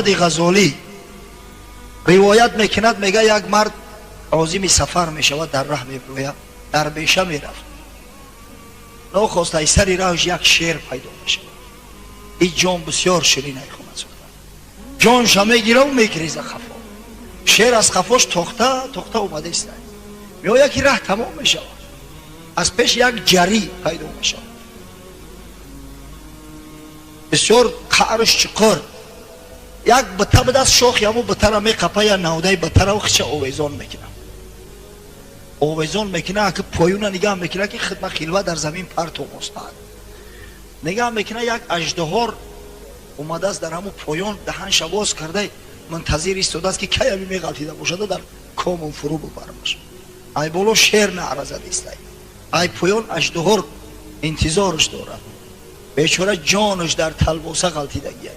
Ғазолӣ ривоят мекунад, мега, як мард озими сафар мешавад, дар раҳ мебирояд, дар беша мерафт. Нохоста ай сари раҳш як шер пайдо мешавад. И ҷон бисёр ширин ай, хона сохта, ҷонша мегираву мегиреза хафо. Шер аз хафош тохта тохта омада истад. Меояд, ки раҳ тамом мешавад, аз пеш як ҷарӣ пайдо мешавад, бисёр қаърш чуқур. Як бита бидаст, шохи ҳамун битара меқапа, я навдаи битара хича овезон мекунад, овезон мекунад. Аки поюна нигаҳ мекунад, ки хидма хилва дар замин партов остад. Нигаҳ мекунад, як аждаҳор омадааст дар ҳамун поён, даҳанша боз карда, мунтазир истодааст, ки кай ами меғалтида бошада, дар комон фурӯ бубармаш. Ай боло шер наъра задистай, ай поён аждаҳор интизорш дорад. Бечора ҷонаш дар талбоса ғалтидагия,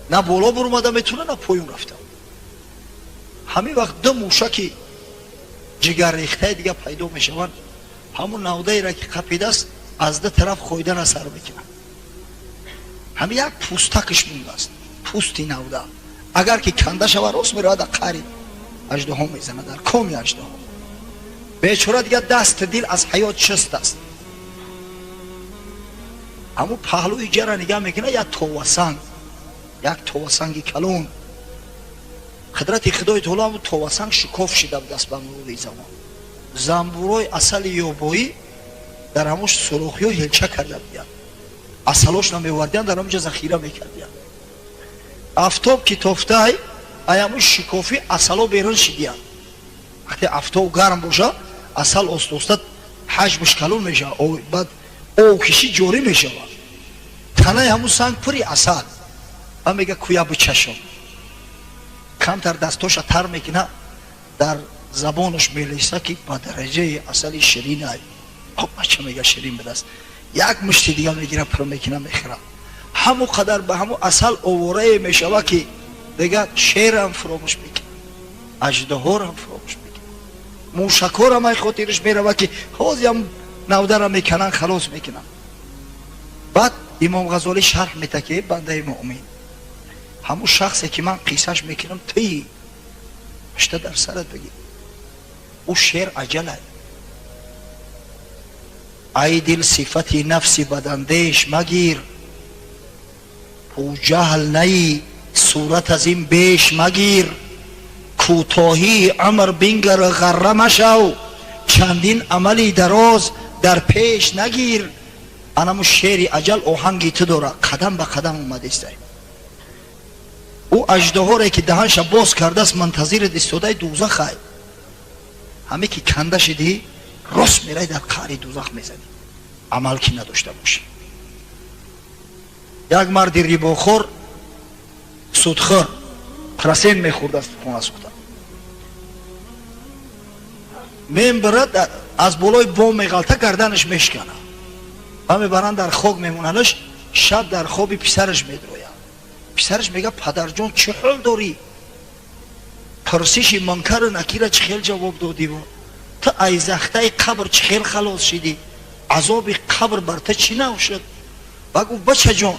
на боло бурмада метавона, на поён рафта. Ҳамин вақт ду мушаки ҷигаррехтаи дига пайдо мешаванд. Ҳамун навдаеро, ки қапидааст, аз ду тараф хӯйдана сар мекунад. Ҳамин як пӯстакаш мондааст, пӯсти навда. Агар ки канда шава, рост меравад, дар қаъри аждаҳо мезанад, дар коми аждаҳо. Бечора дига даст дил аз ҳаёт шист аст. Ҳамун паҳлӯи ҷара нигаҳ мекунад, як товасанг, як товасанги калон. Қудрати Худои таоло, ҳамун товасанг шикоф шида будааст. Ба мурури замон замбурои асали ёбоӣ дар ҳамун сурохиҳо ҳелча карда будиянд, асалошна мевардиянд, дар ҳамунҷа захира мекардиянд. Афтоб ки тофтай, ай ҳамун шикофӣ асало берун шидиянд. Вақте афтоб гарм боша, асал оста оста ҳаҷмаш калон мешавад, баъд ов киши ҷорӣ мешавад. Танаи ҳамун санг пури асал. Ва мега: «Куя бичашом». Камтар дастоша тар мекуна, дар забонаш мелеса, ки ба дараҷаи асали ширинай. Бача мега, ширин будааст. Як мушти дига мегира, пур мекуна, мехӯра. Ҳамон қадар ба ҳамон асал оворае мешава, ки дига шерам фуромӯш мекунад, аждаҳорам фуромӯш мекунад, мушакорам ай хотираш мерава, ки ҳозиам навдара меканан, халос мекунанд. Баъд Имом Ғазолӣ шарҳ мета, ки бандаи муъмин, ҳамун шахсе, ки ман қиссаш мекунам, тии ҳашта дар сарат бигир, ӯ шер аҷалай. Ай дил, сифати нафси бадандеш магир, пуҷаҳл наи, сурат аз ин беш магир. Кӯтоҳии амр бингар, ғарра машав, чандин амали дароз дар пеш нагир. Анаму шери аҷал оҳанги ту дора, қадам ба қадам омадистай. Ӯ аждаҳоре, ки даҳанша боз кардааст, мунтазират истодаи дӯзахай. Ҳаме ки канда шидӣ, рост мерай, дар қаъри дӯзах мезанӣ, амал ки надошта бошӣ. Як марди рибохор, судхӯр, процент мехӯрдааст, хона сӯхта мебарад, аз болои бом меғалта, гарданаш мешкана ва мебаранд, дар хок мемонанаш. Шаб дар хоби писараш медрояд. Писараш мега: «Падарҷон, чӣ ҳол дорӣ? Пурсиши Мункару Накира чӣ хел ҷавоб додиву ту ай захтаи қабр чӣ хел халос шидӣ? Азоби қабр бар ту чӣ нав шуд?» Ва гуфт: «Бачаҷон,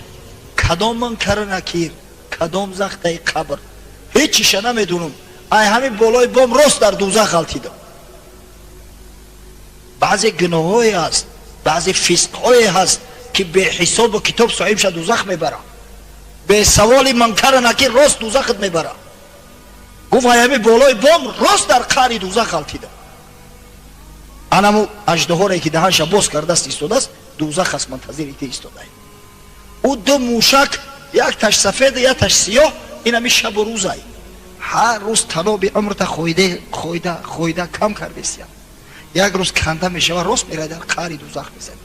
кадом Мункару Накир, кадом захтаи қабр? Ҳеҷ чиша намедунам. Ай ҳамин болои бом рост дар дӯзах ғалтидам». Баъзе гуноҳҳое ҳаст, баъзе фисқҳое ҳаст, ки беҳисобу китоб соҳибша дӯзах мебарад, бесаволи Мункара Накир рост дӯзахат мебарад. Гуфт: «Ай ҳами болои бом рост дар қаъри дӯзах ғалтидам». Анаму аждаҳоре, ки даҳанша боз кардааст, истодааст, дӯзах аст, мунтазири ти истодай. Ӯ ду мушак, якташ сафеду якташ сиёҳ, ин ҳами шабу рӯзай. Ҳар рӯз таноби умрта хойда, хойда, хойда кам кардесия. Як рӯз канда мешава, рост мерай, дар қаъри дӯзах мезанӣ.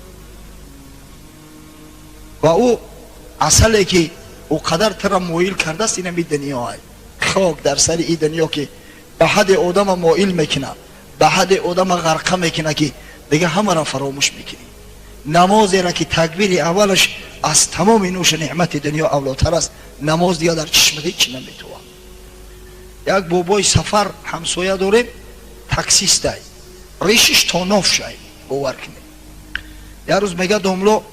Ва ӯ асале, ки ӯ қадар тира моил кардааст, ин ҳами дунёай. Хок дар сари и дунё, ки ба ҳадде одама моил мекунад, ба ҳадде одама ғарқа мекунад, ки дига ҳамаро фаромӯш мекунӣ. Намозеро, ки такбири аввалаш аз тамоми нӯшу неъмати дунё авлотар аст, намоз дига дар чишмат ҳеҷ чи наметувад. Як бобои сафар ҳамсоя дорем, таксистай, ришиш то нофшай, бовар кунед. Як рӯз мега: «Домло,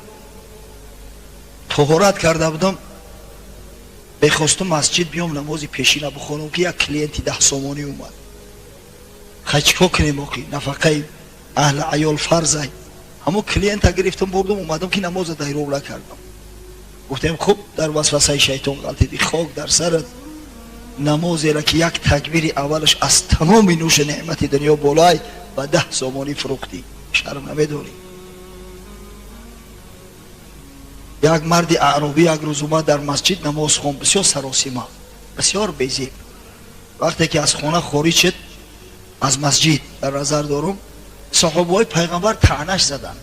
тоҳорат карда будам». Мехостум масҷид биём, намози пешина бихонам, ки як клиенти 10 сомонӣ омад. Хай, чӣ кор кунем охи, нафақаи аҳли аёл фарзай. Ҳамон клиента гирифтам, бурдум, омадам, ки намоза дайров накардам. Гуфтем, хуб, дар васвасаи шайтон ғалтиди, хок дар сарат. Намозеро ки як такбири аввалаш аз тамоми нӯши неъмати дунё болай, ба 10 сомонӣ фурӯхтӣ, шарм намедорӣ? Як марди аъробӣ як рӯз омад, дар масҷид намоз хонд, бисёр саросима, бисёр безеб. Вақте ки аз хона хориҷ шуд, аз масҷид дар назар дорум, саҳобаҳои пайғамбар таънаш заданд,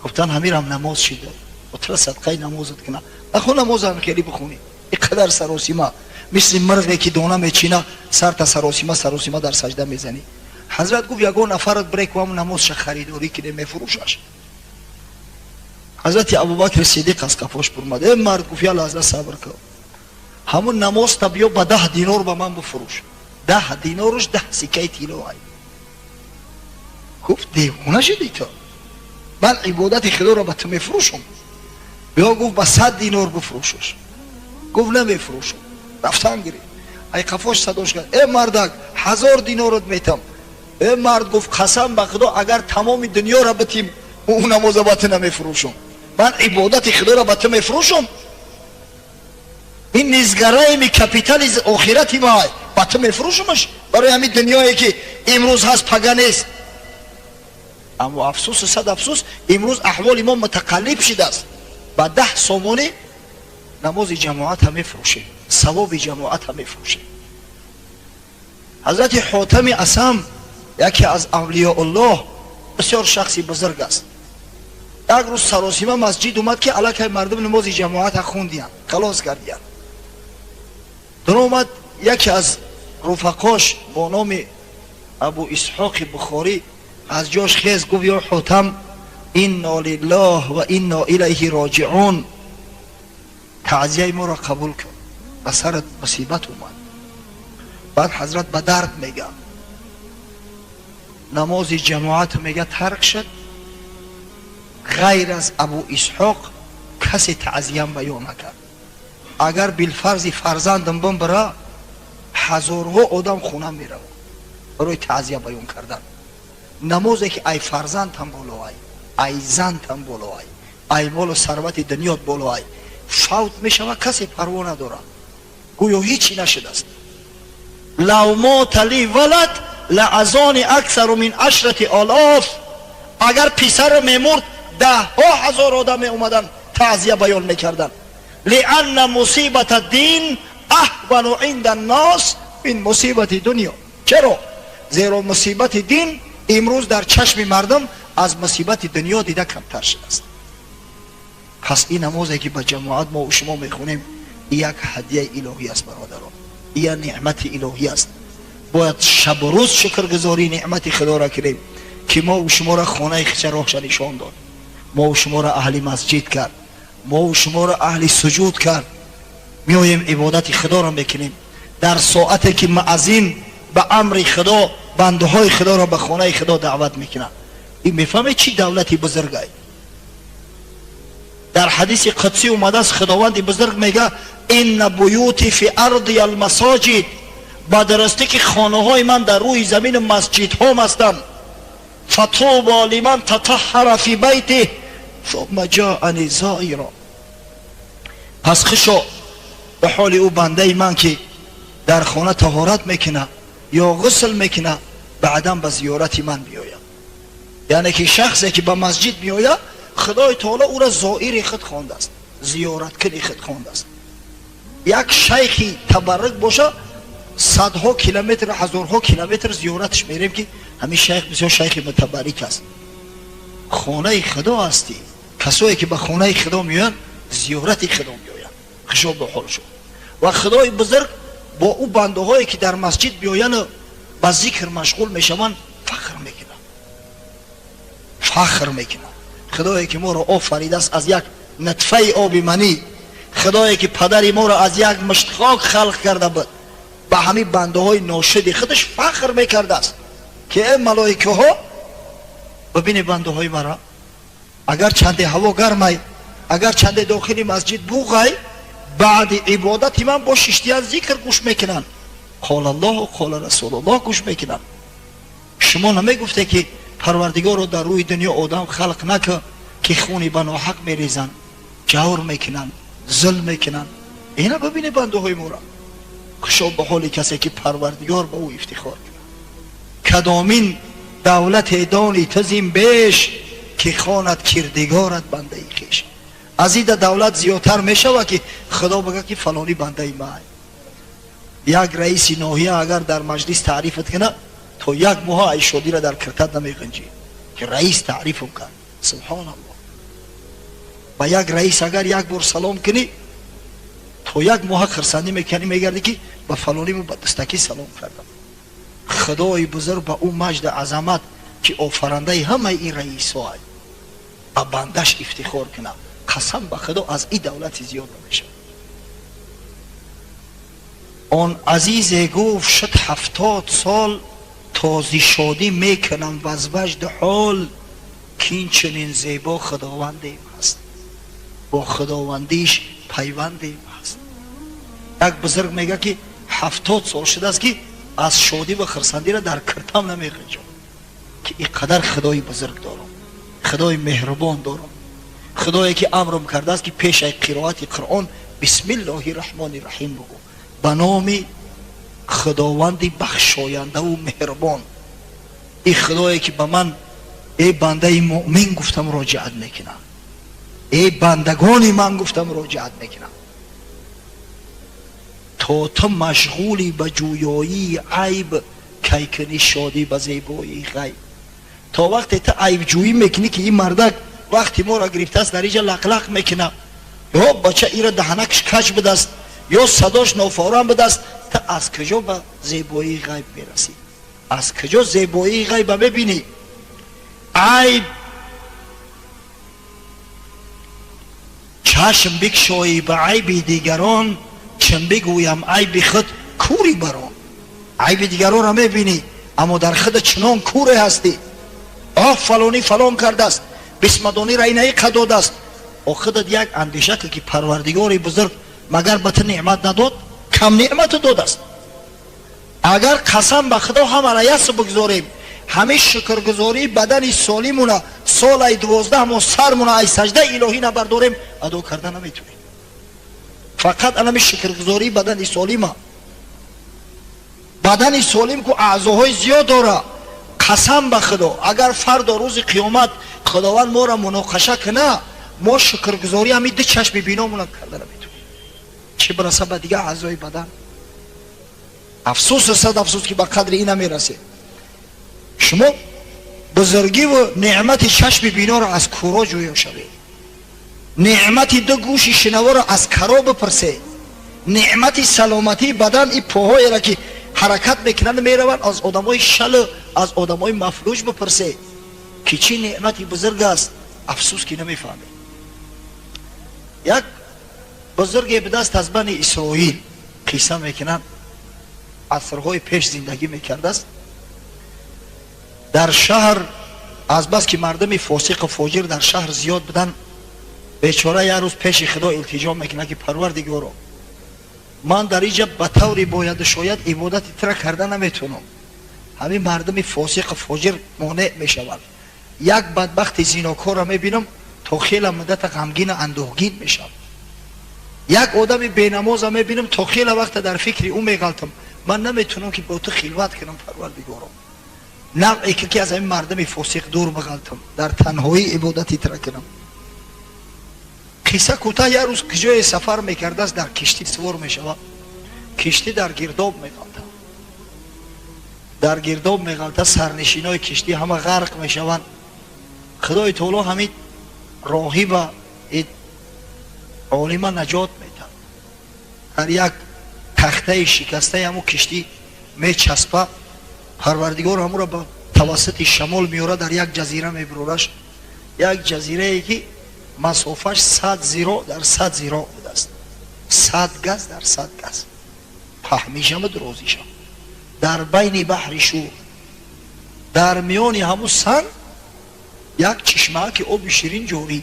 гуфтанд, ҳамирам намоз шида, отра садқаи намозат кина, нахо намозам хеле бихонӣ, ин қадар саросима, мисли мирғе ки дона мечина, сарта саросима саросима дар саҷда мезанӣ. Ҳазрат гуфт, ягон нафарат бреквам намозша харидорӣ кине, мефурӯшаш. Ҳазрати Абубакри Сидиқ аз қафош бурмад. Э мард, гуфт, я лаҳза сабр кун, ҳамун намозта биё ба 10 динор ба ман бифурӯш. 10 диноруш 10 сикаи тилло ай. Гуфт, девона шудӣ ту, ман ибодати худоро ба ту мефурӯшам? Биё, гуфт, ба 100 динор бифурӯшаш. Гуфт, намефурӯшам. Рафтан гирифт, ай қафош садош кард, э мардак, 1000 динорот метам. Э мард, гуфт, қасам ба худо, агар тамоми дунёро битим, ӯ намоза ба ту намефурӯшам. Ман ибодати худоро ба ту мефурӯшам? Ин низгараими капитали охирати май, ба ту мефурӯшамаш барои ҳамин дунёе ки имрӯз ҳаст, пага нест? Аммо афсӯсу сад афсӯс, имрӯз аҳволи мо мутақаллиб шидааст. Ба 10 сомонӣ намози ҷамоата мефурӯшем, савоби ҷамоата мефурӯшем. Ҳазрати Ҳотами Асам, яке аз авлиёуллоҳ, бисёр шахси бузург аст. Як рӯз саросима масҷид омад, ки аллакай мардум намози ҷамоата хундиянд, халос кардиянд. Даромад, яке аз руфақош бо номи Абу Исҳоқи Бухорӣ аз ҷош хез, гуфт, ё Ҳотам, инно лиллоҳ ва инно илайҳи роҷиун, таъзияи моро қабул кун, ба сарат мусибат омад. Баъд ҳазрат ба дард мега, намози ҷамоат, мега, тарк шуд, ғайр аз Абу Исҳоқ касе таъзиям баён накард. Агар билфарзи фарзандам бимбира, ҳазорҳо одам хона меравад барои таъзия баён кардан. Намозе ки ай фарзандам боло ай, ай зантам боло ай, ай молу сарвати дунёт боло ай, фавт мешавад, касе парво надорад, гӯё ҳичи нашудааст. Лав мота ли валад лаазони аксару мин ашрати олоф. Агар писаро мемурд, даҳҳо ҳазор одам меомаданд, таъзия баён мекарданд. Лианна мусибата дин аҳвану инда ннос мин мусибати дунё. Чаро? Зеро мусибати дин имрӯз дар чашми мардум аз мусибати дунё дида камтар шудааст. Пас ин намозе ки ба ҷамоат мо шумо мехонем, як ҳадияи илоҳӣ аст, бародарон, як неъмати илоҳӣ аст. Бояд шабу рӯз шукргузории неъмати худоро кунем, ки мо шуморо хонаи хича роҳша нишон дод, мо шуморо аҳли масҷид кард, мо шуморо аҳли суҷуд кард. Меоем, ибодати худоро мекунем дар соате ки муаззин ба амри худо бандаҳои худоро ба хонаи худо даъват мекунад. Ин мефаҳмед, чӣ давлати бузургай? Дар ҳадиси қудсӣ омадааст, худованди бузург мега, инна буюти фи арди алмасоҷид, ба дурустӣ ки хонаҳои ман дар рӯи замини масҷидҳом ҳастанд. Фатубо лиман татаҳҳара фи байтиҳ сумма ҷаани зоира. Пас хушо ба ҳоли ӯ бандаи ман, ки дар хона таҳорат мекунад ё ғусл мекунад, баъдан ба зиёрати ман биёяд. Яъне ки шахсе ки ба масҷид меояд, худои таоло ӯро зоири худ хондааст, зиёраткуни худ хондааст. Як шайхи табаррук боша, садҳо километр, ҳазорҳо километр зиёраташ мерем, ки ҳамин шайх бисёр шайхи мутабаррик аст. Хонаи худо ҳастӣ, касое ки ба хонаи худо меоянд, зиёрати худо меоянд, хушо ба ҳолшон. Ва худои бузург бо ӯ бандаҳое ки дар масҷид биёяну ба зикр машғул мешаванд, фахр мекунанд, фахр мекунанд. Худое ки моро офаридааст аз як нутфаи оби манӣ, худое ки падари моро аз як мушт хок халқ карда буд, ба ҳамин бандаҳои ношиди худаш фахр мекардааст, ки э малоикаҳо, бибинед бандаҳои мара, агар чанде ҳаво гармай, агар чанде дохили масҷид буғай, Баъди ибодати ман бо шиштиян зикр гӯш мекунанд, қол Аллоҳу қол Расулуллоҳ гӯш мекунанд. Шумо намегуфте ки Парвардигорро дар рӯи дунё одам халқ накун, ки хуни ба ноҳақ мерезанд, ҷавр мекунанд, зулм мекунанд. Ина бибине бандаҳои моро. Хушо ба ҳоли касе ки Парвардигор ба ӯ ифтихор кунад. Кадомин давлате дони ту зин беш, ки хонад кирдигорат бандаи хеш. Аз ида давлат зиёдтар мешавад, ки Худо бигӯяд, ки фалонӣ бандаи ман. Як раиси ноҳия агар дар маҷлис таърифат кунад, то як моҳ ай шодира дар киртат намеғинҷӣ, ки раис таърифам кард. Субҳоналлоҳ. Ба як раис агар як бор салом кунӣ, то як моҳ хирсандӣ мекунӣ, мегардӣ, ки ба фалонӣ ба дастакӣ салом кардам. Худои бузург ба ӯ маҷду азамат, ки офарандаи ҳамаи ин раисҳо, ба бандаш ифтихор кунад. Қасам ба Худо, аз ин давлати зиёд намешавад. Он азизе гуфт: шуд 70 сол, този шодӣ мекунам ваз ваҷду ҳол, ки ин чунин зебо Худовандем ҳаст, бо Худовандиш пайвандем ҳаст. Як бузург мега, ки 70 сол шудааст, ки аз шодӣ ва хирсандиро дар киртам намеғинҷам, ки ин қадар Худои бузург дорам, Худои меҳрубон дорам, Худое ки амрм кардааст, ки пешаи қироати Қуръон бисмиллоҳи раҳмони раҳим бугӯ, ба номи Худованди бахшояндаву меҳрубон. Ин Худое ки ба ман эй бандаи муъмин гуфта муроҷиат мекунам, эй бандагони ман гуфта муроҷиат мекунам. То ту машғули ба ҷӯёии айб, кай кунӣ шодӣ ба зебоии ғайб? То вақте ту айбҷӯӣ мекунӣ, ки ин мардак вақти моро гирифтааст, дар инҷа лақлақ мекунад, ё бача ира даҳанакш кач будааст, ё садош нофорам будааст, ту аз куҷо ба зебоии ғайб мерасӣ? Аз куҷо зебоии ғайба мебинӣ? Айб чашм бикшоӣ ба айби дигарон, чун бигӯям айби худ, кури барон. Айби дигаронро мебинӣ, аммо дар худ чунон куре ҳастӣ. Оҳ, фалонӣ фалон кардааст, бисмадонира инаи қадодааст. О, худат як андеша кун, ки Парвардигори бузург магар ба ту неъмат надод? Кам неъмату додааст? Агар, қасам ба Худо, ҳамара ясу бигзорем, ҳамин шукргузории бадани солимуна солаи 12 моҳ сармуна ай саждаи илоҳӣ набардорем, адо карда наметунем. Фақат анами шукргузории бадани солима. Бадани солим ку аъзоҳои зиёд дора. Қасам ба Худо, агар фардо рӯзи қиёмат Худованд моро муноқаша куна, мо шукргузорӣ ҳамин ду чашми биномона карда наметунем, чӣ бираса ба дигар аъзои бадан. Афсӯс, сад афсӯс, ки ба қадри ин намерасед. Шумо бузургиву неъмати чашми биноро аз кӯро ҷӯё шавед, неъмати ду гӯши шинаворо аз каро бипурсед, неъмати саломатии бадан, и поҳоеро ки ҳаракат мекунанд, мераванд, аз одамои шалу аз одамои мафлуҷ бипурсед, ки чӣ неъмати бузург аст. Афсӯс, ки намефаҳмед. Як бузурге будааст аз Бани Исроил, қисса мекунанд, асрҳои пеш зиндагӣ мекардааст. Дар шаҳр азбаски мардуми фосиқу фоҷир дар шаҳр зиёд буданд, бечора як рӯз пеши Худо илтиҷо мекунад, ки Парвардигоро, ман дар инҷа ба таври бояду шояд ибодати тура карда наметавонам, ҳамин мардуми фосиқу фоҷир монеъ мешаванд. Як бадбахти зинокорро мебинам, то хела муддата ғамгину андӯҳгин мешавам. Як одами бенамоза мебинам, то хела вақта дар фикри ӯ меғалтам. Ман наметавонам, ки бо ту хилват кунам. Парвардигоро, навъе ки аз ҳамин мардуми фосиқ дур бағалтам, дар танҳоӣ ибодати тура кунам. Қисса кӯтаҳ, як рӯз куҷое сафар мекардааст, дар киштӣ сувор мешавад. Киштӣ дар гирдоб меғалтад, дар гирдоб меғалта, сарнишинои киштӣ ҳама ғарқ мешаванд. Худои таоло ҳамин роҳиба, олима наҷот метад. Дар як тахтаи шикастаи ҳамун киштӣ мечаспа. Парвардигор ҳамуро ба тавассути шамол меёрад, дар як ҷазира мебурораш, як ҷазирае ки масофаш 100 зироъ дар 100 зироъ будааст, 100 газ дар 100 газ паҳмишаму дурозишам, дар байни баҳри шур, дар миёни ҳамун санг як чишмаа, ки оби ширин ҷорӣ,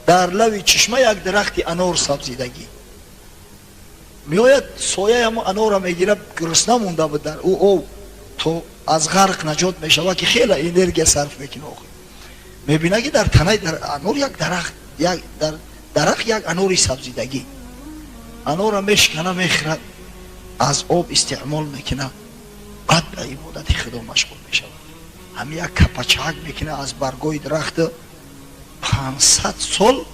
дар лави чишма як дарахти анор сабзидагӣ. Меояд сояи ҳамо анора мегирад, гурусна монда буд дар ӯ об, то аз ғарқ наҷот мешавад, ки хеле энергия сарф мекунад. Охир мебинад, ки дар танаи анор як дарахт, дар дарахт як анори сабзидагӣ. Анора мешкана, мехӯрад, аз об истеъмол мекунад, баъд ба ибодати Худо машғул мешавад. Ҳамин як капачак мекунад аз баргои дарахт, 500 сол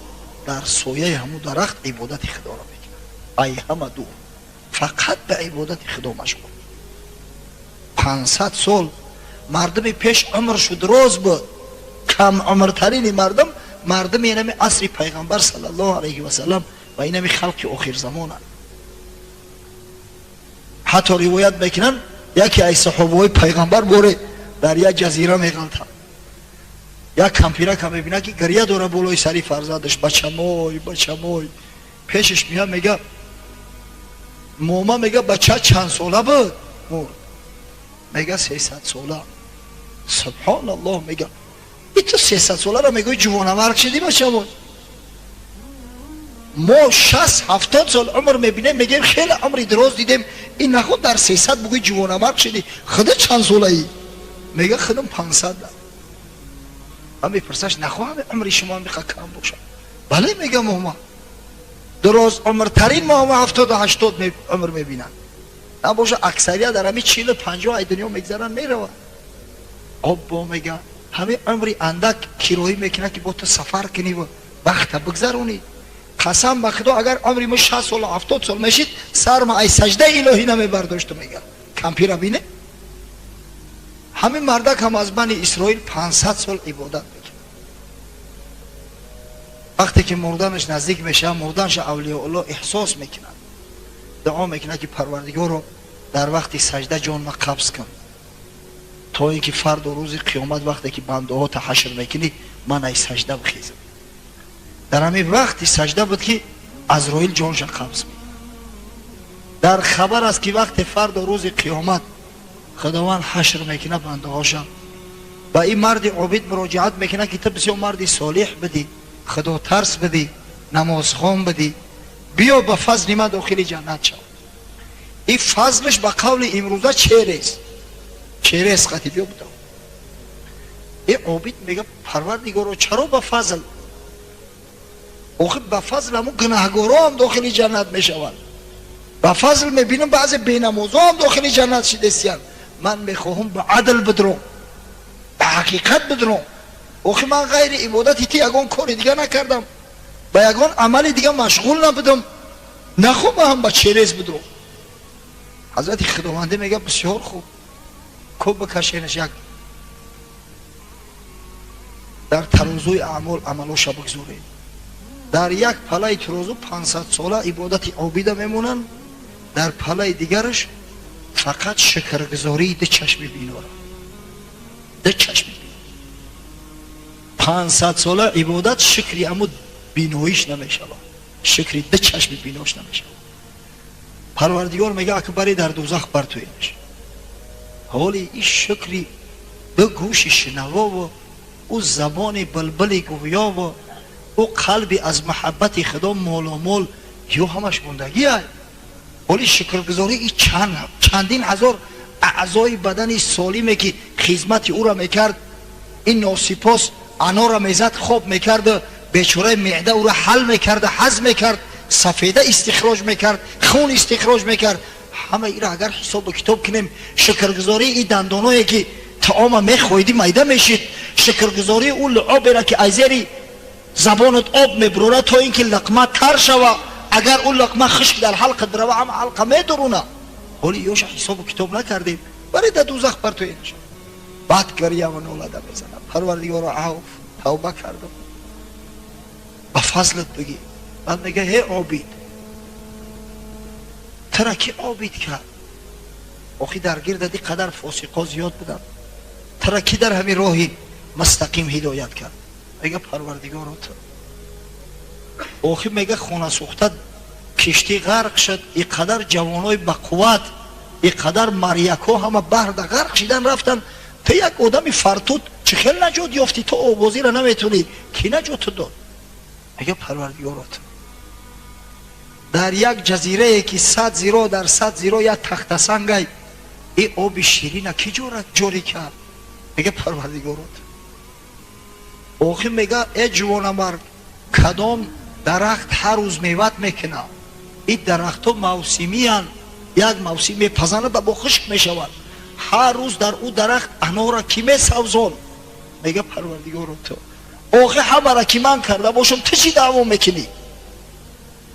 дар сояи ҳамун дарахт ибодати Худоро мекунад. Ай ҳама дур, фақат ба ибодати Худо машғул. 500 сол. Мардуми пеш умршу дроз буд. Кам умртарини мардум, мардуми инами асри пайғамбар саллаллоҳу алайҳи васаллам ва инами халқи охирзамонанд. Ҳатто ривоят мекунанд, яке аз саҳобаҳои пайғамбар боре дар як ҷазира меғалтад. Як кампирака мебинад, ки гиря дора болои сари фарзандаш: «Бачамой, бачамой». Пешаш меяд, мега: «Мома», мега, «бача чанд сола буд мурд?» Мега: «300 сола». «Субҳоналлоҳ», мега, «и ту 300 соларо мегӯи ҷувонамарг шудӣ, бачамой? Мо 60-70 сол умр мебинем, мегӯем хеле умри дроз дидем. Ин наход дар 300 бугӯи ҷувонамарг шудӣ. Худо чанд солаӣ?» Мега: «Худам 500». Ва мепурсаш: «Нахоҳам умри шумо миқа кам бошад?» «Бале», мега, «мома дроз умртарин мома 70-80 умр мебинанд набоша, аксарият дар ҳами 40-50 ай дунё мегзаранд, меравад». «Оббо», мега, «ҳамин умри андак кироӣ мекунад, ки бо ту сафар кунӣ ва вақта бигзаронӣ. Қасам ба Худо, агар умри мо 60 сол, 70 сол мешид, сарма ай саждаи илоҳӣ намебардошту», мега. Кампира бине, ҳамин мардак ҳам аз бани Исроил 500 сол ибодат мекард. Вақте ки мурданаш наздик мешавад, мурданша авлиёулло эҳсос мекунад, дуо мекунад, ки Парвардигоро, дар вақти сажда ҷонма қабз кун, то ин ки фардо рӯзи қиёмат, вақте ки бандаҳота ҳашр мекунӣ, ман ай сажда бихезам. Дар ҳамин вақти сажда буд, ки Азроил ҷонша қабз мекунад. Дар хабар аст, ки вақте фардо рӯзи қиёмат Худованд ҳашр мекунад бандаҳоша, ба ин марди обид муроҷиат мекунад, ки ту бисёр марди солиҳ будӣ, худотарс будӣ, намозхон будӣ, биё, ба фазли ман дохили ҷаннат шав. Ин фазлш ба қавли имрӯза через қати биё будам. Ин обид мега: «Парвардигоро, чаро ба фазл? Охир ба фазл ҳамун гунаҳгоро ҳам дохили ҷаннат мешаванд. Ба фазл мебинам, баъзе бенамозо ҳам дохили ҷаннат шидестиянд. Ман мехоҳам ба адл бидром, ба ҳақиқат бидром. Охир ман ғайри ибодати ти ягон кори дига накардам, ба ягон амали дига машғул набудам. Нахоҳам ҳам ба через бидром». Ҳазрати Худовандӣ мега: «Бисёр хуб, кӯб бикашенаш, як дар тарозуи аъмол амалоша бигзоред». Дар як палаи тарозу 500 сола ибодати обида мемонанд, дар палаи дигараш фақат шукргузории ду чашми бинора, ду чашми бино. 500 сола ибодат шукри аму биноиш намешавад, шукри ду чашми бинош намешавад. Парвардигор мега: «Акбари, дар дӯзах партоенаш». Ҳоли ин шукри ду гӯши шинавову ӯ забони булбули гӯёву ӯ қалби аз муҳаббати Худо моломол ё ҳамаш мондагиай. Ҳоли шукргузорӣ и чандин ҳазор аъзои бадани солиме, ки хизмати ӯро мекард, ин носипос анора мезад, хоб мекарду бечораи меъда ӯро ҳал мекарда, ҳазм мекард, сафеда истихроҷ мекард, хун истихроҷ мекард. Ҳама иро агар ҳисобу китоб кунем, шукргузории и дандоное, ки таома мехоҳиди, майда мешид, шукргузории ӯ луоберо, ки аз зери забонат об мебурора, то ин ки луқма тар шава, агар ӯ луқма хушк дар ҳалқат бирава, ҳама ҳалқа медуруна, ҳоли ёша ҳисобу китоб накардем, баре да дӯзах партоенаш. Баъд гирьяву нолада мезанад: «Парвардигоро, афв, тавба кардам, ба фазлат бигӣ». Баъд мега: «Ҳе обид, тура ки обид кард? Охи дар гирдат ин қадар фосиқо зиёд буданд, тура ки дар ҳамин роҳи мустақим ҳидоят кард?» Мега: «Парвардигоро, ту». Охи, мега, хона сӯхта, киштӣ ғарқ шуд, и қадар ҷавонои бақувват, и қадар марякҳо ҳама баҳрда ғарқ шидан рафтанд, ту як одами фартут чӣ хел наҷот ёфтӣ? Ту обозиро наметонӣ, ки наҷоту дод?» Мега: «Парвардигоро, ту». Дар як ҷазирае ки 100 зиро дар 100 зиро як тахтасангай, ин оби ширина ки ҷорӣ кард? Мега Парвардигорот. Охир мега э ҷувонамард, кадом дарахт ҳар рӯз меват мекунад? Ин дарахтҳо мавсимиянд, як мавсим мепазанад ва бо хушк мешавад. Ҳар рӯз дар ӯ дарахт анора ки месавзон? Мега Парвардигорот. Охир ҳамара ки ман карда бошам, ту чӣ даъво мекунӣ?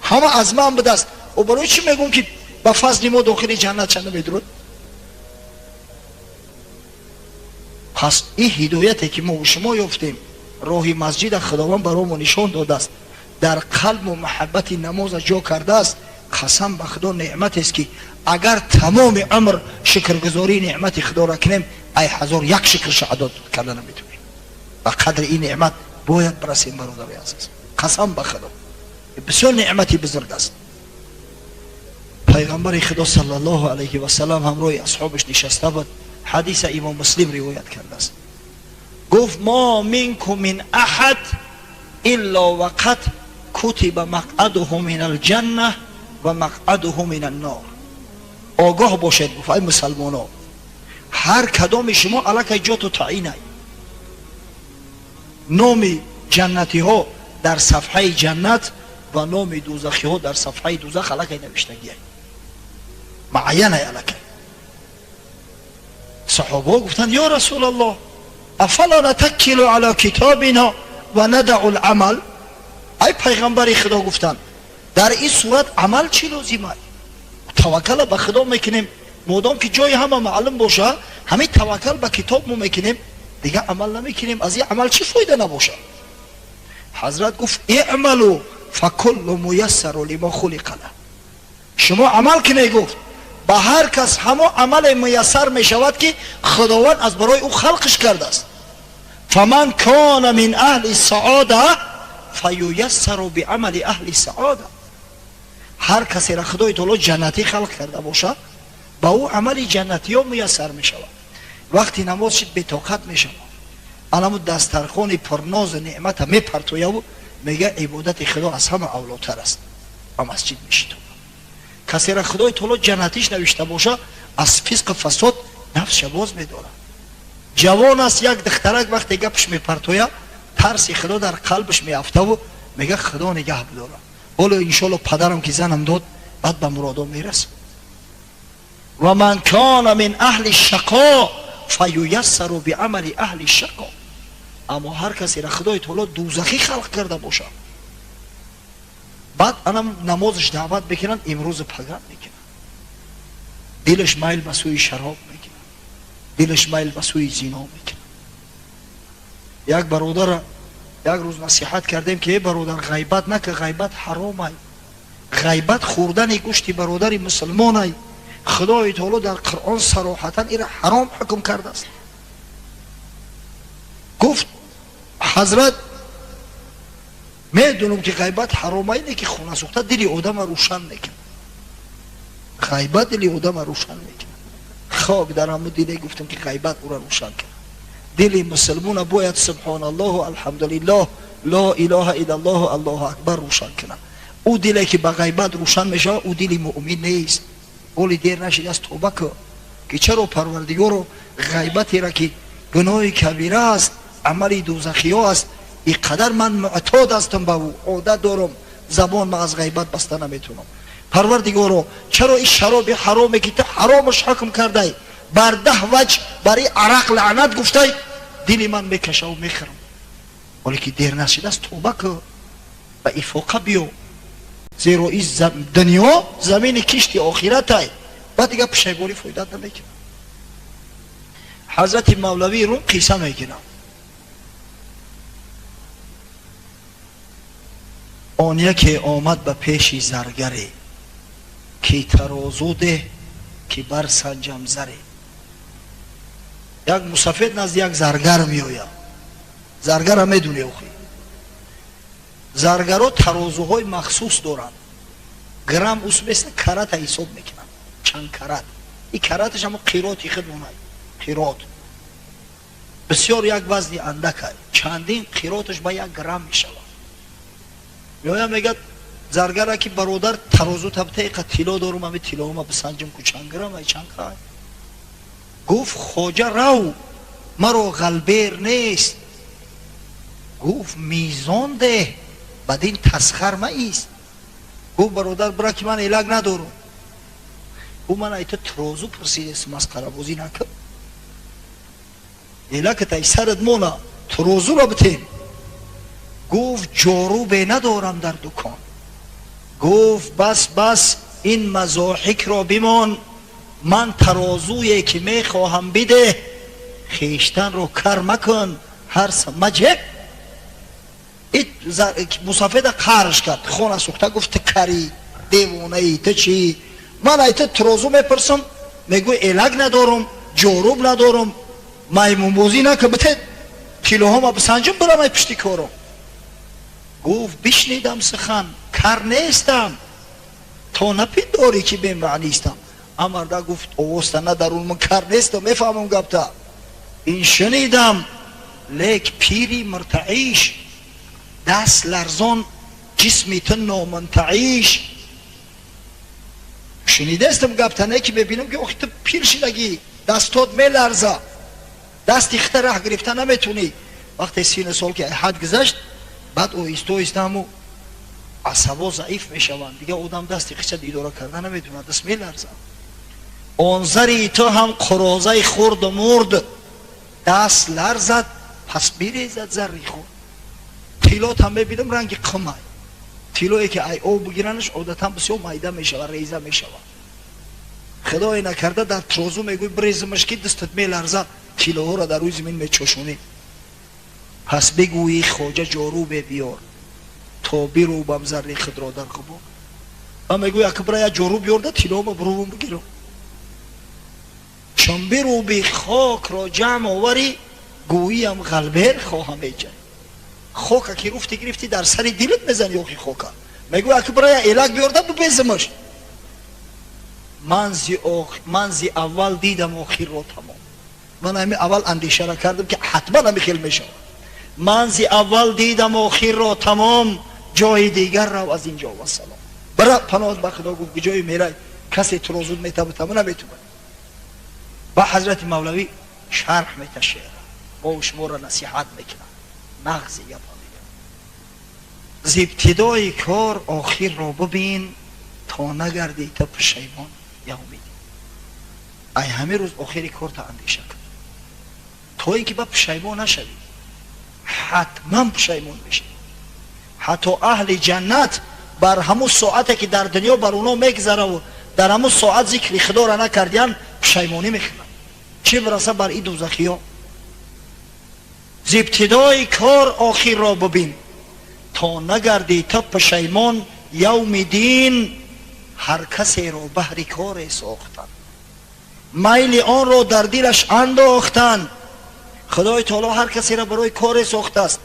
Ҳама аз ман будааст. О барои чӣ мегӯм ки ба фазли мо дохили ҷаннат чанда медурад? Пас ин ҳидояте ки мо шумо ёфтем, роҳи масҷида Худованд барои мо нишон додааст, дар қалбу маҳаббати намоза ҷо кардааст. Қасам ба Худо, неъматест ки агар тамоми умр шукргузории неъмати Худоро кунем, ай 1001 шукрша адо карда наметавонем. Ба қадри ин неъмат бояд бирасем, бародари азиз. Қасам ба Худо, бисёр неъмати бузург аст. Пайғамбари Худо саллаллоҳу алайҳи васаллам ҳамроҳи асҳобаш нишаста буд. Ҳадиса Имом Муслим ривоят кардааст. Гуфт: мо минкум мин аҳад илло вақад кутиба мақъадуҳу мин алҷанна ва мақъадуҳу мин аннор. Огоҳ бошед, гуфт, ай мусалмоно, ҳар кадоми шумо аллакай ҷоту таъинай. Номи ҷаннатиҳо дар сафҳаи ҷаннат ва номи дӯзахиҳо дар сафҳаи дӯзах аллакай навиштагиай, муайянай аллакай. Саҳобаҳо гуфтанд: ё Расулаллоҳ, афала натаккилу ала китобина ва надау ламал? Ай пайғамбари Худо, гуфтанд, дар ин сурат амал чӣ лозимай? Таваккала ба Худо мекунем, модом ки ҷои ҳама маълум боша, ҳамин таваккал ба китоб мо мекунем, дигар амал намекунем, аз ин амал чӣ фоида набошад? Ҳазрат гуфт: иъмалу факуллу муяссару лимо хулиқа лаҳ. Шумо амал кунед, гуфт, ба ҳар кас ҳамо амале муяссар мешавад ки Худованд аз барои ӯ халқиш кардааст. Фаман кона мин аҳли саода фаюяссару биамали аҳли саода. Ҳар касеро Худои таоло ҷаннатӣ халқ карда бошад, ба ӯ амали ҷаннатиё муяссар мешавад. Вақти намоз шид, бетоқат мешавад, аламу дастархони пурнозу неъмата мепартояву мега ибодати Худо аз ҳама авлотар аст, ба масҷид мешитобад. Касеро Худои таоло ҷаннатиш навишта боша, аз фисқу фасод нафсша боз медорад. Ҷавон аст, як духтарак вақте гапш мепартоя, тарси Худо дар қалбш меафтаву мега Худо нигаҳ бидорад, ҳоло иншоалло падарам ки занам дод, баъд ба муродом мерасам. Ва ман кона мин аҳли шақо фаюяссару биамали аҳли шақо. Аммо ҳар касеро Худои таоло дӯзахӣ халқ карда бошад, баъд анам намозаш даъват мекунанд, имрӯзу паган мекунанд, дилаш майл ба сӯи шароб мекунад, дилаш майл ба сӯи зино мекунад. Як бародара як рӯз насиҳат кардем ки: э бародар, ғайбат нака, ғайбат ҳаромай, ғайбат хӯрдани гӯшти бародари мусулмонай. Худои таоло дар Қуръон сароҳатан ира ҳаром ҳукм кардааст. Гуфт: ҳазрат, медонам ки ғайбат ҳаромай, не ки хона сӯхта дили одама рӯшан мекунад, ғайбат дили одама рӯшан мекунад. Хок дар ҳаму диле, гуфтам, ки ғайбат ӯра рӯшан кунад. Дили мусулмона бояд субҳоналлоҳу, алҳамдулиллоҳ, ло илоҳа иллаллоҳу, аллоҳу акбар рӯшан кунад. Ӯ диле ки ба ғайбат рӯшан мешавад, ӯ дили муъмин нест. Оли дер нашидааст, тоба кун, ки чаро, Парвардигоро, ғайбатеро ки гуноҳи кабира аст, амали дӯзахиҳо аст, ин қадар ман муътод ҳастам ба ӯ, одат дорам, забон ма аз ғайбат баста наметавонам. Парвардигоро, чаро ин шароби ҳароме ки ту ҳаромаш ҳукм кардай, бар 10 ваҷ бар ин арақ лаънат гуфтай, дили ман мекашаву мехӯрам? Ҳоле ки дер нашидааст, тоба кун, ба ифоқа биё, зеро ин дунё замини кишти охиратай, баъд дигар пушайборӣ фоидат намекунад. Ҳазрати Мавлавии Рум қисса мекунад. Он яке омад ба пеши заргаре, ки тарозу деҳ, ки барсанҷам заре. Як мусафед назди як заргар меояд. Заргара медуни охи, заргаро тарозуҳои махсус доранд, грамм ус места, карата ҳисоб мекунанд, чанд карат. И караташ ҳамо қироти худмонай, қирот бисёр як вазни андакай, чандин қироташ ба 1 грамм мешавад. Меояд, мегӯяд: Заргара ки бародар тарозу табта иқа тилло дорум, ами тиллома бисанҷим ку чанд грамм ай, чанд қай. Гуфт: «Хоҷа, рав, маро ғалбер нест». Гуфт: «Мизон деҳ, бадин тасхар маист». Гуфт: «Бародар, бира ки ман элак надорум». Гуфт: «Ман айта тарозу пурсидес, масқарабозӣ накун, элакат ай сарат мона, тарозуро битем». Гуфт: «Ҷорубе надорам дар дукон». Гуфт: «Бас, бас, ин мазоҳикро бимон, ман тарозуе ки мехоҳам бидеҳ, хештанро кар макун, ҳар маҷеб». Мусафеда қарш кард, хона сӯхта. Гуфт: «Ту карӣ, девонаӣ, ту чӣ? Ман айта тарозу мепурсам, мегӯй элак надорум, ҷоруб надорум. Маймунбозӣ нака, бите тиллоҳома бисанҷим, бирам ай пишти кором». Гуфт: «Бишнидам сухан, кар нестам, то напиндорӣ ки бемаънистам». Амарда гуфт: «Овозта надарун, ман кар нестам, мефаҳмам гапта. Ин шунидам, лек пири муртаиш, даст ларзон, ҷисми ту номунтаиш. Шунидастам гапта, не ки мебинам ки охи ту пир шидагӣ, дастот меларза, дасти хита раҳ гирифта наметунӣ». Вақте сину сол ки ҳад гузашт, баъд оҳиста оҳиста ҳаму асабо заиф мешаванд, дигар одам дасти хиша идора карда наметавонад, даст меларзад. Он зари ту ҳам қурозаи хурду мурд, даст ларзад, пас бирезад зарри худ. Тиллотам мебинам, ранги қимай. Тиллое ки ай об бигиранаш, одатан бисёр майда мешавад, реза мешавад. Худое накарда, дар трозу мегӯй бирезимаш, ки дастат меларзад, тиллоҳоро дар рӯи замин мечошонӣ. Пас бигӯӣ: «Хоҷа, ҷорубе биёр, то бирӯбам зарри худро дар ғубор». Ва мегӯй: «Ака, бира як ҷоруб биёрда, тиллома бурувам бигирам». Чун бирӯби, хокро ҷамъ оварӣ, гӯиям ғалбер хоҳам эҷа. Хока ки руфти гирифтӣ, дар сари дилат мезани. Охи хока мегӯй: «Ака, бира як элак биёрда, бибезимаш». Ман зи аввал дидам охирро тамом. Ман ҳами аввал андешара кардам, ки ҳатман ҳами хел мешавад. Ман зи аввал дидам охирро тамом, ҷои дигар рав аз ин ҷо, вассалом. Бира, паноҳ ба Худо. Гуфт: «Ҷои мерай, касе туро зуд метабутама наметубад». Ба ҳазрати Мавлавӣ шарҳ мета шеъра, мо шуморо насиҳат мекунам, нағзи гапа мегӯям: «Зи ибтидои кор охирро бибин, то нагардӣ та пушаймон явмидин». Ай ҳамин рӯз охири корта андеша кун, то ин ки ба пушаймон нашавӣ. Ҳатман пушаймон мешавӣ. Ҳатто аҳли ҷаннат бар ҳамун соате ки дар дунё бар оно мегзараву дар ҳамун соат зикри Худоро накардиян, пушаймонӣ мекунанд. Чӣ бираса бар и дузахиё? Зи ибтидои кор охирро бибин, то нагардӣ та пушаймон явми дин. Ҳар касеро баҳри коре сохтанд, майли онро дар дилаш андохтанд. Худои таоло ҳар касеро барои коре сохтааст: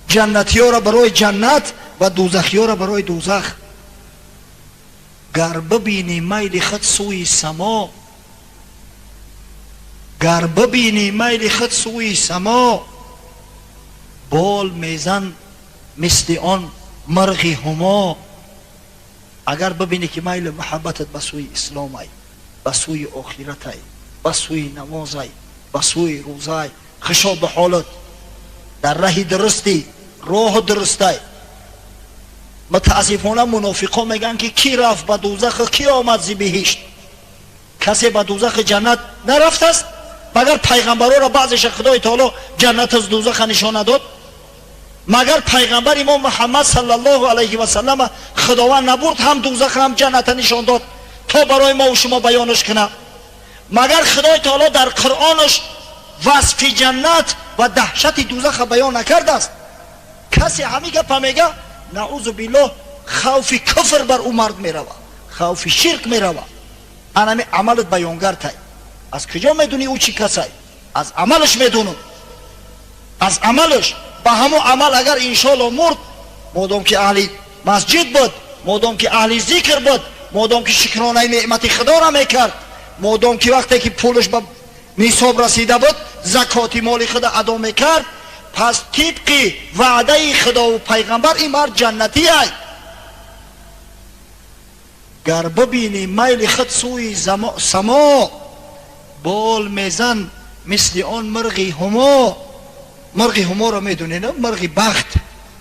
ҷаннатиёро барои ҷаннат ва дузахиёро барои дузах. Гар бибинӣ майли худ сӯи само, гар бибинӣ майли худ сӯи само, бол мезан мисли он мирғи ҳумо. Агар бибинӣ, ки майли муҳаббатат ба сӯи исломай, ба сӯи охиратай, ба сӯи намозай, ба сӯи рӯзай, хишо ба ҳолат дар раҳи дурустӣ, роҳу дурустай. Мутаассифона, мунофиқон мегӯянд, ки кӣ рафт ба дузах, кӣ омад зи биҳишт? Касе ба дузахи ҷаннат нарафтааст, магар пайғамбарора баъзеша Худои таоло ҷаннат аз дузаха нишон надод? Магар пайғамбари мо Муҳаммад саллаллоҳу алайҳи васаллама Худованд набурд, ҳам дузах, ҳам ҷанната нишон дод, то барои мо шумо баёнаш кунад? Магар Худои таоло дар Қуръонаш васфи ҷаннат ва даҳшати дузаха баён накардааст? Касе ҳамин гапа мега, наузу биллоҳ, хавфи куфр бар ӯ мард мерава, хавфи ширк мерава. Анами амалат баёнгартай. Аз куҷо медунӣ, ӯ чӣ касай? Аз амалаш медунам, аз амалаш. Ба ҳамон амал агар иншоалло мурд, модом ки аҳли масҷид буд, модом ки аҳли зикр буд, модом ки шукронаи неъмати Худоро мекард, модом ки вақте ки пулаш ба нисоб расида буд, закоти моли худа адо мекард, пас тибқи ваъдаи Худову пайғамбар ин мард ҷаннатиай. Гар бибинӣ майли худ сӯи само, бол мезан мисли он мирғи ҳумо. Мирғи ҳуморо медонед, мирғи бахт,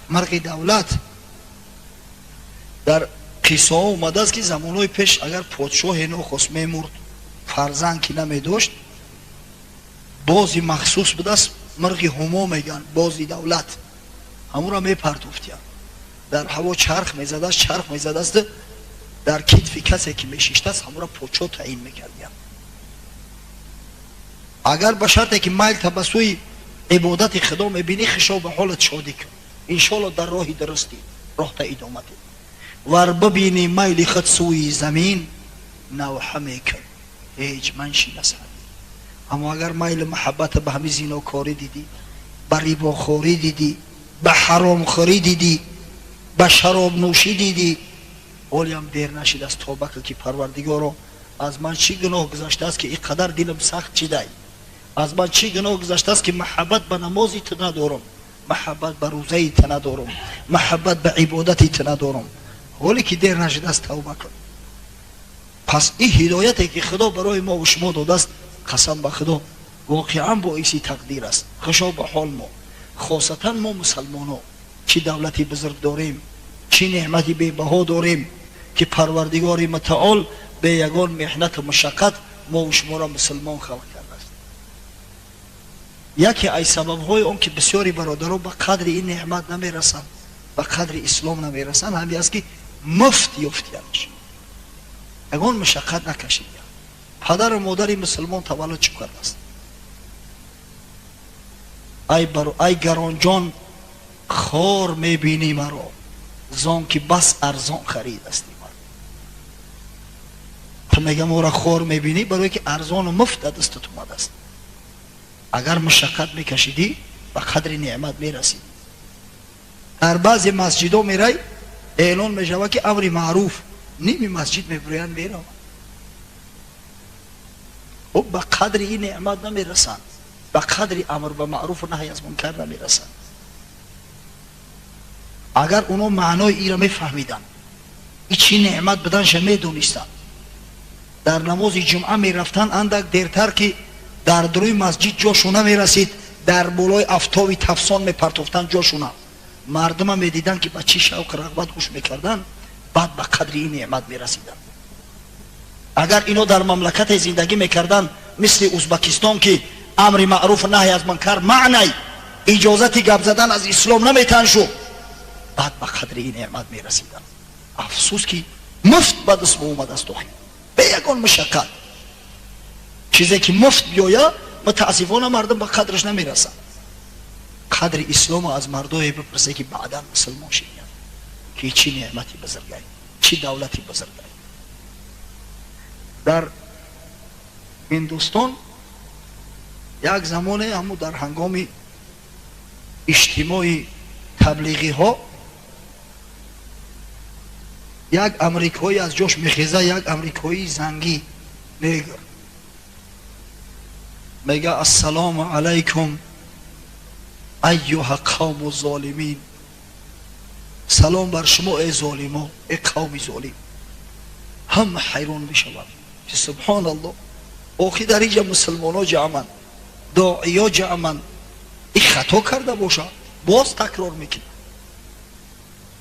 мирғи давлат. Дар қиссаҳо омадааст, ки замонҳои пеш агар подшоҳе нохост мемурд, фарзанд ки намедошт, бози махсус будааст, мирғи ҳумо мегӯянд, бози давлат, ҳамонро мепартофтиянд, дар ҳаво чарх мезадааст, чарх мезадааст, дар китфи касе ки мешиштааст, ҳамонро подшоҳ таъин мекардиянд. Агар ба шарте ки майл ба сӯи ибодати Худо мебинӣ, хишо ба ҳолат, шодӣ кун, иншоалло дар роҳи дурустӣ, роҳта идома деҳ. Вар бибинӣ майли худ сӯи замин, навҳа мекун, ҳеҷ маншин аз ҳамин. Аммо агар майли муҳаббата ба ҳамин зинокорӣ дидӣ, ба рибохорӣ дидӣ, ба ҳаромхӯрӣ дидӣ, ба шаробнӯшӣ дидӣ, ҳолиам дер нашидааст, тоба кун, ки Парвардигоро, аз ман чӣ гуноҳ гузаштааст, ки ин қадар дилам сахт шидай? Аз ман чӣ гуноҳ гузаштааст, ки муҳаббат ба намози ту надорам, муҳаббат ба рӯзаи ту надорам, муҳаббат ба ибодати ту надорам? Ҳоле ки дер нашидааст, тавба кун. Пас ин ҳидояте ки Худо барои мо шумо додааст, қасам ба Худо, воқеан боиси тақдир аст. Хушо ба ҳол мо, хосатан мо мусалмоно, чӣ давлати бузург дорем, чӣ неъмати бебаҳо дорем, ки Парвардигори Мутаол бе ягон меҳнату мушаққат мо шуморо мусулмон халқ кардааст. Яке аз сабабҳои он ки бисёри бародаро ба қадри ин неъмат намерасанд, ба қадри ислом намерасанд, ҳамин аст, ки муфт ёфтиянаш, ягон мушаққат накашидиян, падару модари мусулмон таваллуд чӣ кардааст. Ай гаронҷон, хор мебинӣ маро, зон ки бас арзон харидасти ман. Ту мега моро хор мебинӣ, барое ки арзону муфт дар дастат омадааст. Агар мушаққат мекашидӣ, ба қадри неъмат мерасидӣ. Дар баъзе масҷидҳо мерай, эълон мешавад, ки амри маъруф, ними масҷид мебироянд, мераванд. Ба қадри ин неъмат намерасанд, ба қадри амр ба маъруфу наҳй аз мункар намерасанд. Агар оно маънои инро мефаҳмиданд, и чӣ неъмат буданша медонистанд, дар намози ҷумъа мерафтанд андак дертар, ки дар дуруи масҷид ҷошо намерасид, дар болои афтоби тафсон мепартофтанд ҷошуна, мардума медиданд, ки ба чӣ шавқу рағбат гӯш мекарданд, баъд ба қадри ин неъмат мерасиданд. Агар ино дар мамлакате зиндагӣ мекарданд, мисли Узбакистон, ки амри маъруфу наҳй аз мункар маънай, иҷозати гап задан аз ислом наметан шу, баъд ба қадри ин неъмат мерасиданд. Афсӯс, ки муфт ба даст омадааст, охи бе ягон мушаққат. Чизе ки муфт биёя, мутаассифона, мардум ба қадраш намерасанд. Қадри исломо аз мардое бипурсе, ки баъдан мусулмон шидиянд, ки чӣ неъмати бузургай, чӣ давлати бузургай. Дар Ҳиндустон як замоне, ҳаму дар ҳангоми иҷтимои таблиғиҳо, як амрикоӣ аз ҷош мехеза, як амрикоии зангӣ, негр, мега: «Ассалому алайкум, айюҳа қавму золимин, салом бар шумо, э золимо, э қавми золим». Ҳама ҳайрон мешаванд, ки субҳоналлоҳ, охи дар инҷа мусулмоно ҷамъанд, доиё ҷамъанд, и хато карда боша. Боз такрор мекунад.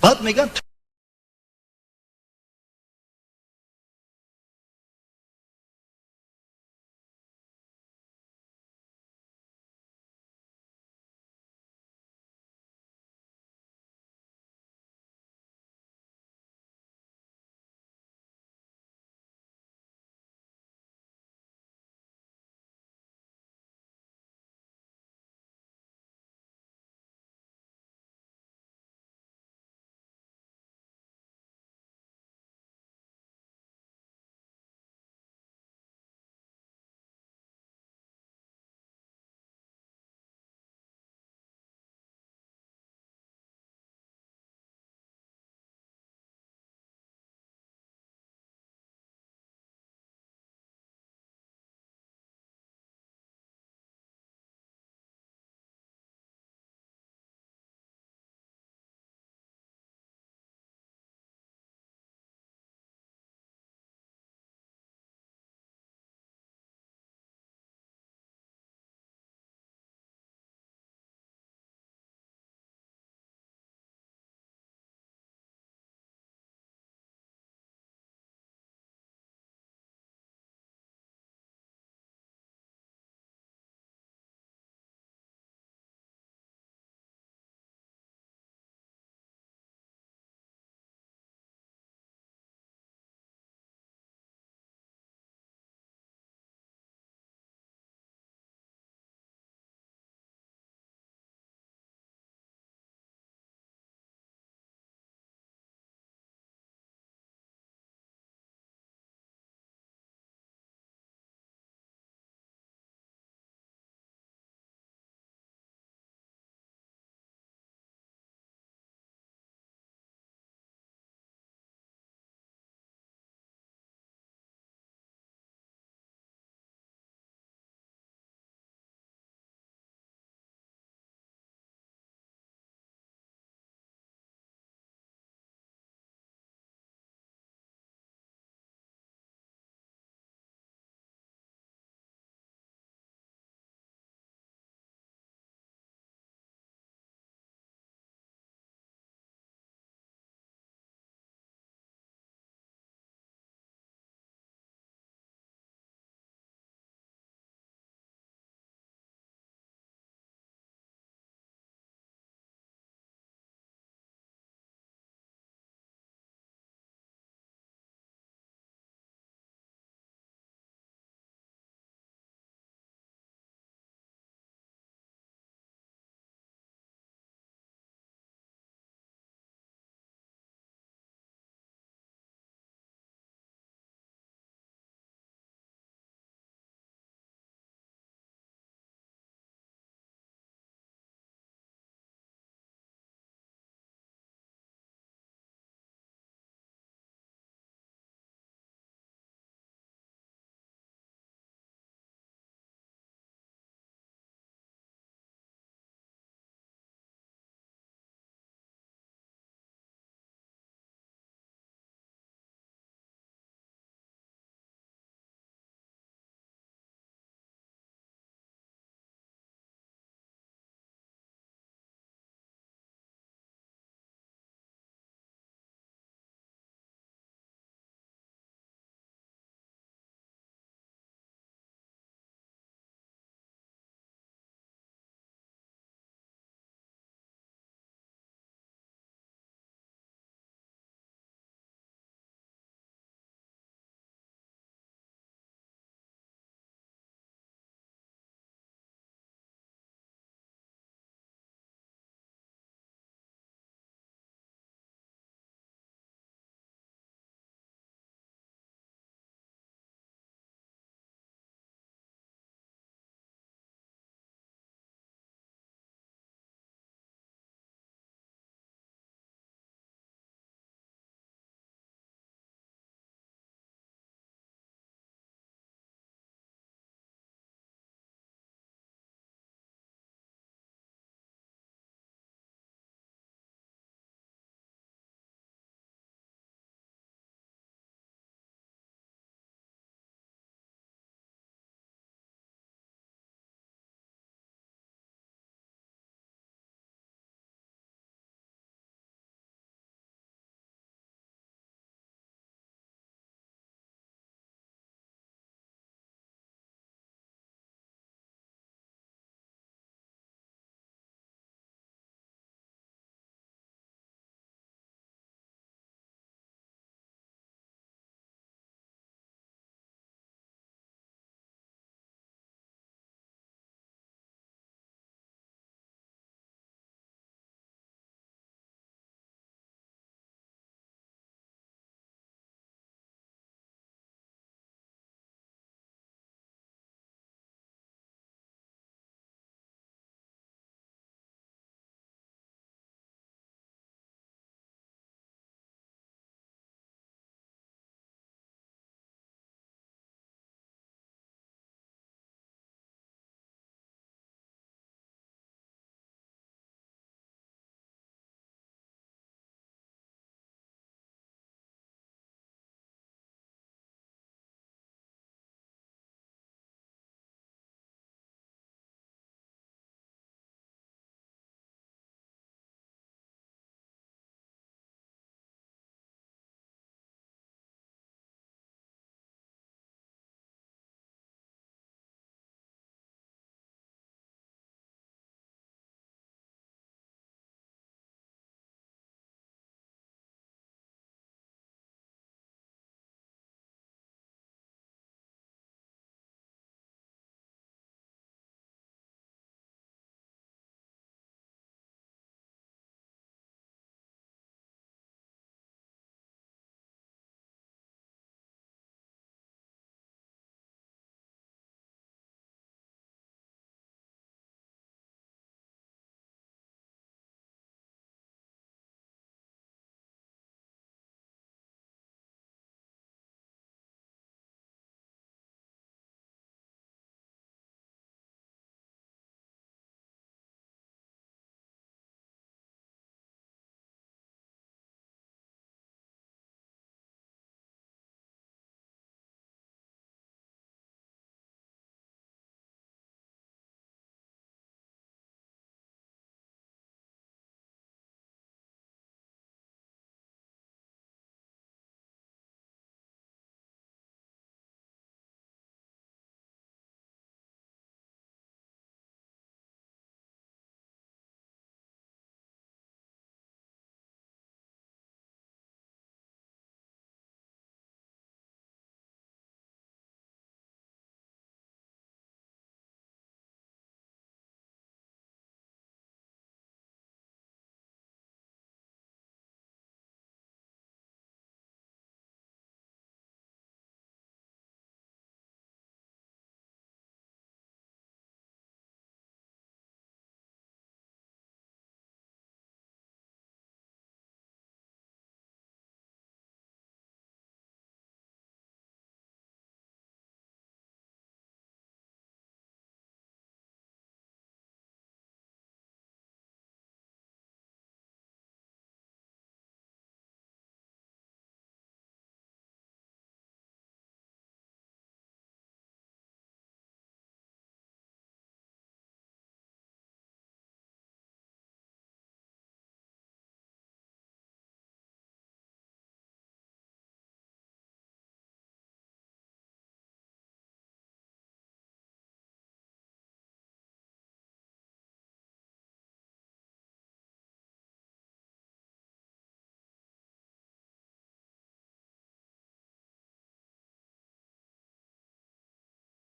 Баъд мегӯянд: